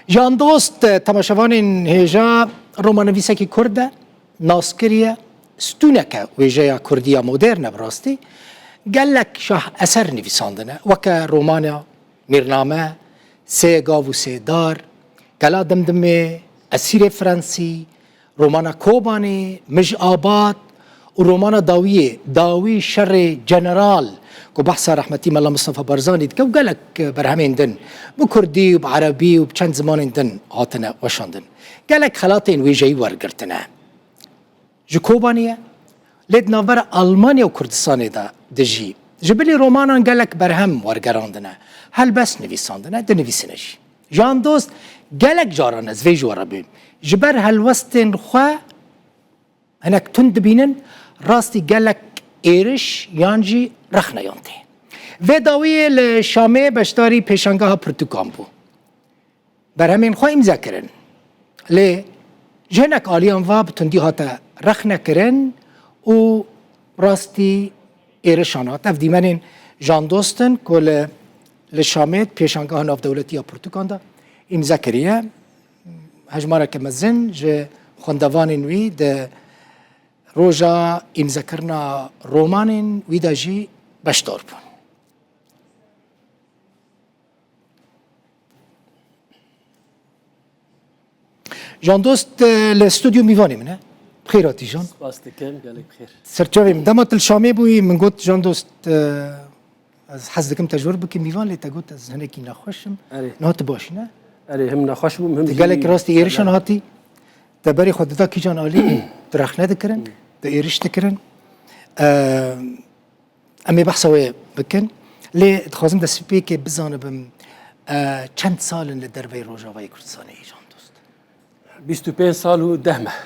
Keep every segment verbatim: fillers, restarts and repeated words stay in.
Can Dost, temaşevanên hêja, romanivîsekî kurd e, naskirî ye, stûnek e wêjeya kurdî ya modern e bi rastî. Gelek şah eser nivîsandine, weke romana Mîrname, Sê Gav û Sê Dar, Kela Dimdimê, Esîrê Fransî, romana Kobanê, Mij Abad û romana dawiyê, Dawî Şerê General, ku behsa rehmetî Mela Mistefa Barzanî dike û gelek berhemên din bi kurdî û bi erebî û bi çend zimanên din hatine weşandin. Gelek xelatên wêjeyî wergirtine. Ji Kobanê ye, lê di navbera Almanya û Kurdistanê de dijî. Ji bilî romanan gelek berhem wergerandine, helbest nivîsandine, dinivîsine jî. Can Dost, gelek caran ez vê ji we re bêm. Ji ber helwestên xwe hinek tund dibînin, rastî gelek êriş yan jî rexneyan tê. Vê dawiyê li Şamê beşdarî pêşangeha pirtûkan bû. Berhemên xwe îmze kirin. Lê ji hinek aliyan ve bi tundî hate rexnekirin û rastî êrişan hat. Ev dîmenên Can Dost in ku li, li Şamê di pêşangeha navdewletî ya pirtûkan de îmze kiriye. Hejmareke mezin ji xwendevanên wî di roja îmzekirina romanên wî de jî beşdar bûn. Can Dost, e, li stûdyo mîvanê min e. Bi xêr hatî Can. Spas dikim, gelek bi xêr. Serçavê min. Dema tu li Şamê bûyî, min got, Can Dost, e, ez hez dikim te ji wir bikim mîvan, lê te got, ez hinekî nexweş im. Erê. Niha tu baş î, ne? Erê, him nexweş bûm, him Tu jî gelek rastî êrişan hatî. Te berê xwe dida kîjan alî, tu rexne dikirin, tu êriş dikirin. E, Em ê behsa wê bikin. Lê dixwazim destpêkê bizanibim, e, çend sal in li derveyî Rojavayê Kurdistanê yî, Can Dost? Bîst û pênc sal û deh meh.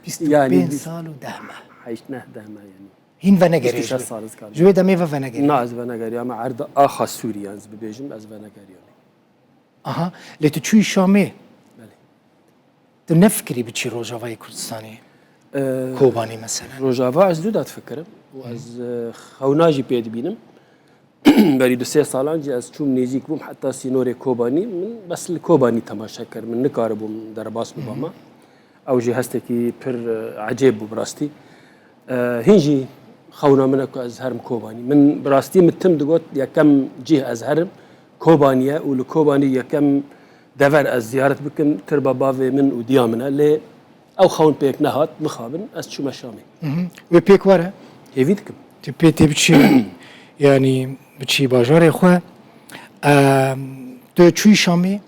Bîst û pênc sal û deh meh. Heşt neh deh meh yanî. Hîn venegerê ji wê. Bîst û şeş sal ez karim. Ji wê demê ve venegerî. Na, ez venegeriyame erda axa Sûriye, ez bibêjim, ez venegeriyame. Aha, lê tu çûyî Şamê? Belê. Tu nefikirî biçî Rojavayê Kurdistanê? Ee, Kobanê mesela? Rojava ez zû da difikirim. Û Hı. ez, e, xewna jî pê dibînim. Berî du sê salan jî ez çûm nêzîk bûm heta sînorê Kobanî. Min bes li Kobanî temaşe kir. Min nikaribûm derbas bibama. Hı. Ew jî hestekî pir, e, ecêb bû bi rastî. E, hîn jî xewna min e ku ez herim Kobanî. Min bi rastî min tim digot, yekem cih ez herim Kobanî ye û li Kobanî yekem dever ez ziyaret bikim, tirba bavê min û diya min e. Lê ew xewn pêk nehat, mixabin, ez çûme Şamê. Mhm. Wê pêk were? Hêvî dikim. Tu pê tê biçî, yanî biçî bajarê xwe. Em, tu çûyî Şamê?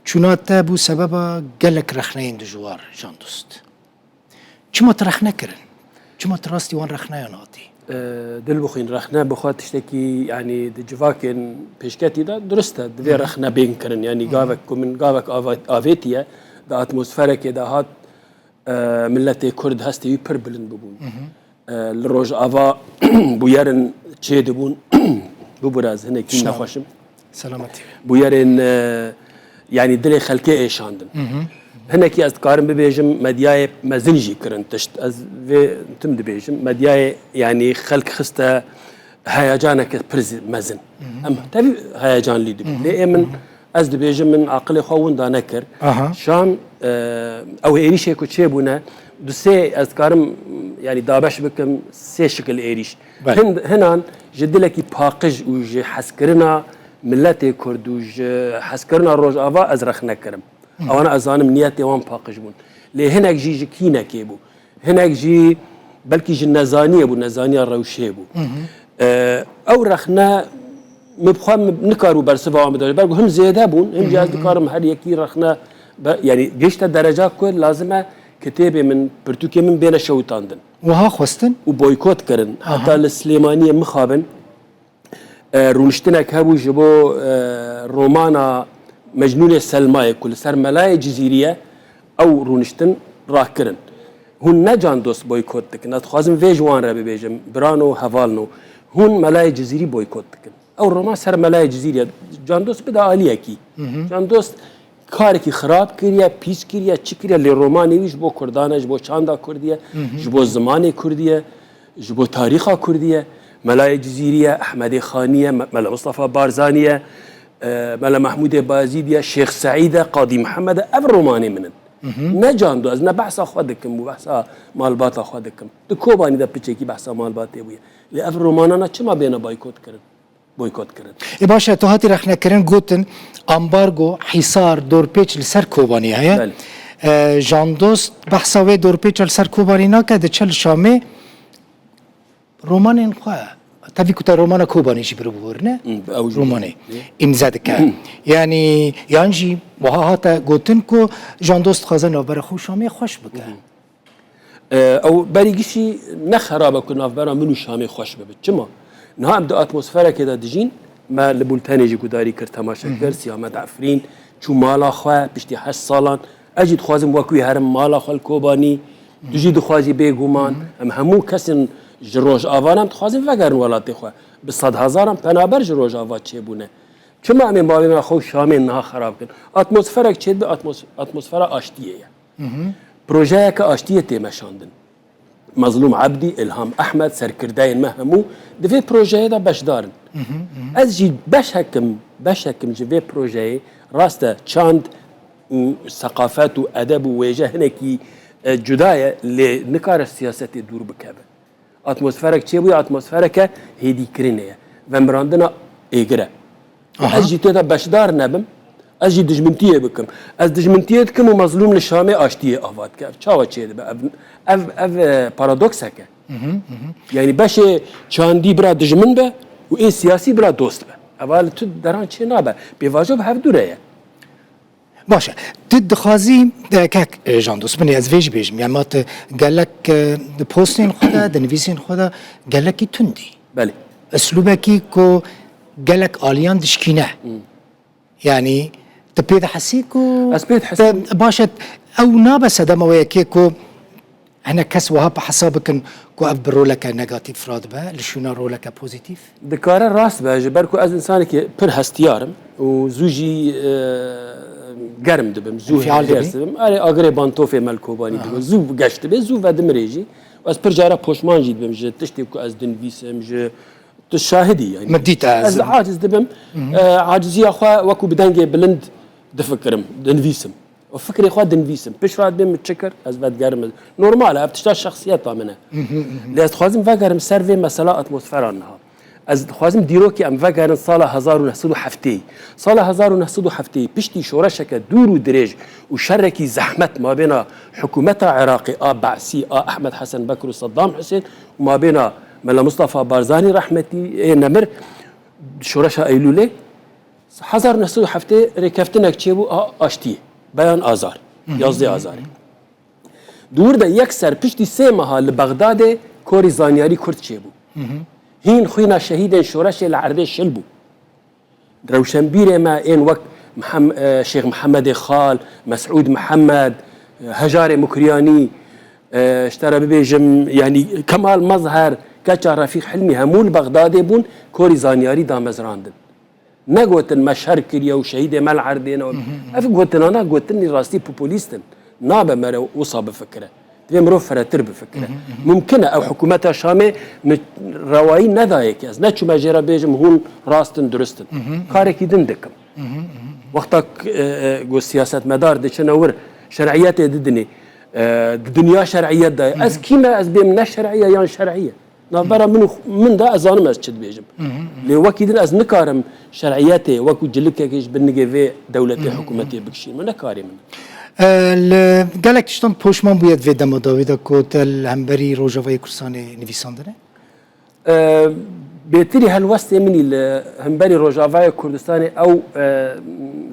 Çûna te bû sebeba gelek rexneyên dijwar, Can Dost. Çima tu rexne kirin? Çima tu rastî wan rexneyan hatî? Ee, dil bixwîn, rexne bi xwe tiştekî, yanî di civakên pêşketî de durist e, divê Hı hı. rexne bên kirin. Yanî Hı hı. gavek ku min gavek ava-, avêtiye, di atmosferekê de hat, e, miletê Kurd hestê wî pir bilind bibûn. Hı hı. E, li Rojava bûyerin çêdibûn, bibûre ez hinekî Şinam. nexweş im. Selametî. Bûyerên, e, yanî dilê xelkê êşandin. Hı hı. Hinekî ez dikarim bibêjim, medyayê mezin jî kirin tişt. Ez vê tim dibêjim, medyayê, yanî xelk xiste heyecaneke pir zi-, mezin. Hı hı. Em tevî heyecanlî dibin. Hı hı. Lê ê min, Hı hı. ez dibêjim, min aqilê xwe winda nekir. Aha. Şam, e, ew êrîşê ku çêbûne, du sê ez dikarim, yanî dabeş bikim, sê şikil êrîş. Belê. Hin-, hinan ji dilekî paqij û ji hezkirina miletê Kurd û ji hezkirina Rojava ez rexne kirim. Hı. Ewana ez zanim niyetê wan paqij bûn. Lê hinek jî ji kînekê bû. Hinek jî belkî ji nezaniyê bû, nezaniya rewşê bû. Hı hı. Ee, ew rexne min bi xwe min nikaribû bersiva wan bide. Ber ku him zêde bûn, him jî Hı hı, ez hı. dikarim her yekî rexne be, yanî gihişte dereca ku lazim e kitêbê min, pirtûkê min bêne şewitandin. Wiha xwestin? Û boykot kirin. Aha. Heta li Silêmaniyê mixabin, e, rûniştinek hebû ji bo, e, romana Mecnûnê Selmayê ku li ser Melayê Cizîrî ye, ew rûniştin rakirin. Hûn ne Can Dost boykot dikin. Ez dixwazim vê ji wan re bibêjim, birano, hevalno. Hûn Melayê Cizîrî boykot dikin. Ew roman ser Melayê Cizîrî ye. Can Dost bide aliyekî. Hı hı. Can Dost karekî xirab kiriye, pîs kiriye, çi kiriye, lê romanê wî ji bo Kurdan e, ji bo çanda Kurdî ye, Hı hı. ji bo zimanê Kurdî ye, ji bo tarîxa Kurdî ye. Melayê Cizîrî ye, Ehmedê Xanî ye, Me-, Mela Mistefa Barzanî ye. e, Mela Mehmûdê Bayezîd e, Şêx Seîd e, Qadî Mihemed e, ev romanê min in. Ne Cando, ez ne behsa xwe dikim û behsa malbata xwe dikim. Di Kobanî de piçekî behsa malbatê bûye. Lê ev romanana çima bêne baykot kirin? Boykot kirin. Ê baş e, tu hatî rexnekirin, gotin ambargo, hîsar, dorpêç li ser Kobanî heye. Belê. E, Jandost behsa wê dorpêça li ser Kobanî nake, diçe li Şamê romanên xwe, tevî ku te romana Kobanî jî biribû ne? Hı, ew jî Romanê biribû. Îmze dike. Yanî, yan jî wiha hate gotin ku Jandost dixwaze navbera xwe û Şamê xweş bike. Hı. E, ew berî gişî ne xerab e ku navbera min û Şamê xweş bibe. Çima? Niha em di atmosferekê de dijîn, me li bultenê jî gudarî kir, temaşe kir, Siyamet Efrîn çû mala xwe piştî heşt salan. Ez jî dixwazim wekî herim mala xwe li Kobanî. Tu jî dixwazî bêguman. Em hemû kesên ji Rojava ne, em dixwazin vegerin welatê xwe. Bi sedhezaran penaber ji Rojava çêbûne. Çima em ê mavêna xwe û Şamê niha xerab kin? Atmosferek çêdibe, atmos-, atmosfera aştiyê ye. Projeyeke aştiyê tê meşandin. Mezlûm Ebdî, Îlham Ehmed, serkirdeyên me hemû di vê projeyê de beşdar in. Ez jî beşek im, beşek im ji vê projeyê, rast e, çand û seqafet û edeb û wêje hinekî, e, cuda ye, lê nikare siyasetê dûr bikeve. Atmosferek çêbûye, atmosfereke hêdîkirinê ye. Vemirandina êgir e. Aha. Ez jî tê de beşdar nebim, ez jî dijmintiyê bikim. Ez dijmintiyê dikim û Mezlûm li Şamê aştiyê ava dike. Ev çawa çêdibe? Ev, ev, ev, e, paradoksek e. Yanî beşê çandî bira dijmin be û ê siyasî bira dost be. Eva li tu deran çê nabe. Pêvajo bi hev dû re ye. Baş e. Tu dixwazî, e, kek, e, Jandos, binê ez vê jî bêjim. Yani ma tu gelek, e, di postên xwe de, di nivîsên xwe de gelekî tundî. Belê. Eslûbekî ku gelek aliyan dişkîne. Hmm. Yani tu pê dihesî ku Ez pê dihesîm. te, baş e, ew nabe sedema wê yekê ku Hinek kes wiha bi hesab bikin ku ev bi roleke negatîf radibe, li şûna roleke pozîtîf? Dikare rast be, ji ber ku ez insanekî pir hestiyar im û zû jî, e, germ dibim, zû Enfial hêrs dibî? dibim. Erê, agirê bantofê me li Kobanî dibe, zû geş dibe, zû vedimirê jî. Ez pir cara poşman jî dibim ji tiştê ku ez dinivîsim, ji, tu şahidî yani. Min dît ez. Ez aciz dibim. E, aciziya xwe wekû bi dengê bilind difikirim, dinivîsim. Û fikrê xwe dinivîsim. Pişt ve dibêm min çi kir, ez vedigerim. Normal e, ev tişta şexsiyeta min e. Lê ez dixwazim vegerim ser vê mesela atmosfera niha. Ez dixwazim dîrokê em vegerin sala hezar û neh sed û heftê. Sala hezar û neh sed û heftê piştî şoreşeke dûr û dirêj û şerekî zehmet mabêna hikûmeta Iraqê a Be'sî a Ehmed Hesen Bekir û Seddam Husên û mabêna Mela Mustafa Barzanî rehmetî ê nemir şoreşa Eylûlê, Hezar neh sed û heftê rêkeftinek çêbû a aştiyê, Beyan Azar, yazdeh Azarê. Di wir de yekser piştî sê meha li Bexdadê korî zanyarî Kurd çêbû. Hîn xwîna şehîdên şoreşê li erdê şil bû. Rewşenbîrê me ên wek Mihem-, e, Şêx Mihemedê Xal, Mesûd Mihemed, e, Hejarê Mukriyanî, e, ji te re bibêjim, yanî Kemal Mezher, keça Refîq Hilmî hemû li Bexdadê bûn, korî zanyarî damezrandin. Negotin me şer kiriye û şehîdê me li erdê ne. Ev gotinana gotinî rastî populîst in. Nabe mere wisa bifikire. Divê mirov firehtir bifikire. Mumkin e ew hikûmeta Şamê min rewayî nedaye ki ez neçûme jê re bêjim hûn rast in, durist in. Karekî din dikim. Wexta k-, e, e, ku siyasetmedar diçine wir şer'iyetê didinê, e, di dinya şer'iyet de ye. Ez kî me ez bêm ne şer'iye yan şer'iye? Navbera min û xu-, min de ez zanim ez çi dibêjim. Lê wekî din ez nikarim şer'iyetê wekû cilikekê ji bin nigê vê dewletê, hikûmetê bikişînim. Ne karê min e. E, li gelek tiştan poşman bûye di vê dema dawî de ku te li hemberî Rojavayê Kurdistanê nivîsandine? E, bêtirî helwestê min î li hemberî Rojavayê Kurdistanê ew, e,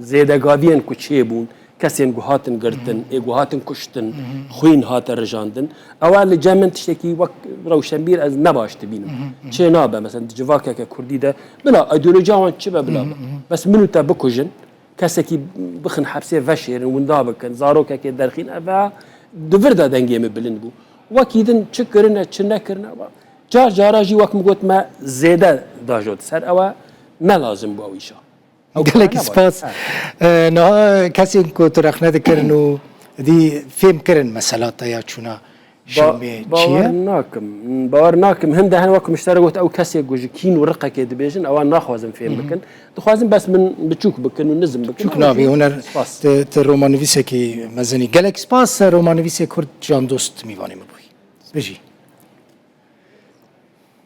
zêdegaviyên ku çêbûn, kesên ku hatin girtin, ê ku hatin kuştin, xwîn hate rijandin. Ewa li cem min tiştekî wek rewşenbîr ez ne baş dibînim. Çê nabe, mesela di civakeke kurdî de, bila, ideolojiya wan çi be bila be. Bes min û te bikujin, kesekî bixin hepsê veşêrin, winda bikin, zarokekê derxîn, eve di vir de dengê min bilind bû. Wekî din çi kirine, çi nekirine, car cara jî wek min got me zêde dajo di ser ewe ne lazim bû ew îşa. Ew Gelekî kar spas. Nebû. E, niha kesên ku tu rexne dikirin û dî fêm kirin mesela te ya çûna Şîmê çi ye? Bawer nakim. Bawer nakim. Hinde hene wek min ji te re got, ew kesê ku ji kîn û riqekê dibêjin, ewan naxwazin fêm bikin. Dixwazin bes min biçûk bikin û nizm bikin. Çûk nabî, huner. Spas. Te, te romanivîsekî mezin î. Gelek spas, romanivîsê Kurd Can Dost mîvanê min bûyî. Bijî.